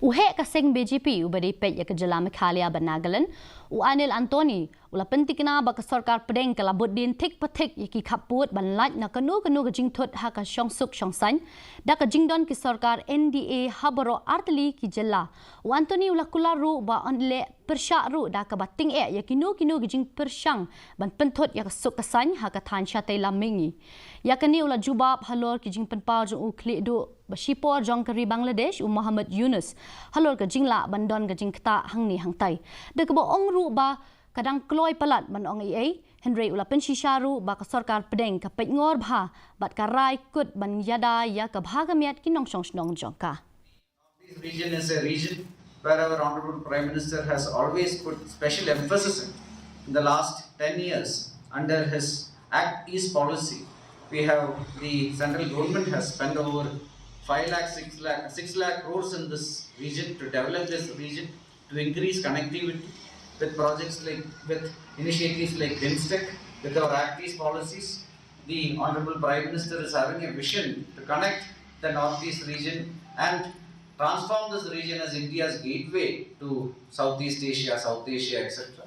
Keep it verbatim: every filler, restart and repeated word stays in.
U heh ka seng B J P uba dei peit ïa ka jylla Meghalaya bad Nagaland, u Anil Anthony, u la pyntikna ba ka sorkar pdeng ka la bud dien thik pa thik ïa ki khappud ban lait na kano kano ka jingthut ha ka shongsuk shongsaiñ da ka jingdon ki sorkar N D A ha baroh artylli ki jylla. U Anthony u la kular ruh ba yn leh pyrshah ruh da kaba tyngeh ïa kino kino ki jingpyrshang ban pynthut ïa ka suk ka saiñ ha ka thaiñ shatei lam mihngi. Ïa kane u la jubab halor ki jingpynpaw jong u khlieh duh ba shipor jong ka ri Bangladesh, u Mohammad Yunus, halor ka jinglah ban don ka jingktah hangne hangtai, da kaba ong ruh ba ka dang kloi palat ban ong ei ei, hynrei u la pynshisha ruh ba ka sorkar pdeng ka peitngor bha bad ka rai kut ban ïada ïa ka bha ka miat ki nongshong shnong jong ka. This region is a region where our Honorable Prime Minister has always put special emphasis in. In the last ten years, under his Act East policy, we have, the central government has spent over five lakh, six lakh, six lakh crores in this region to develop this region, to increase connectivity with projects like, with initiatives like BIMSTEC, with our Act East policies. The Honorable Prime Minister is having a vision to connect the Northeast region and transform this region as India's gateway to Southeast Asia, South Asia, et cetera.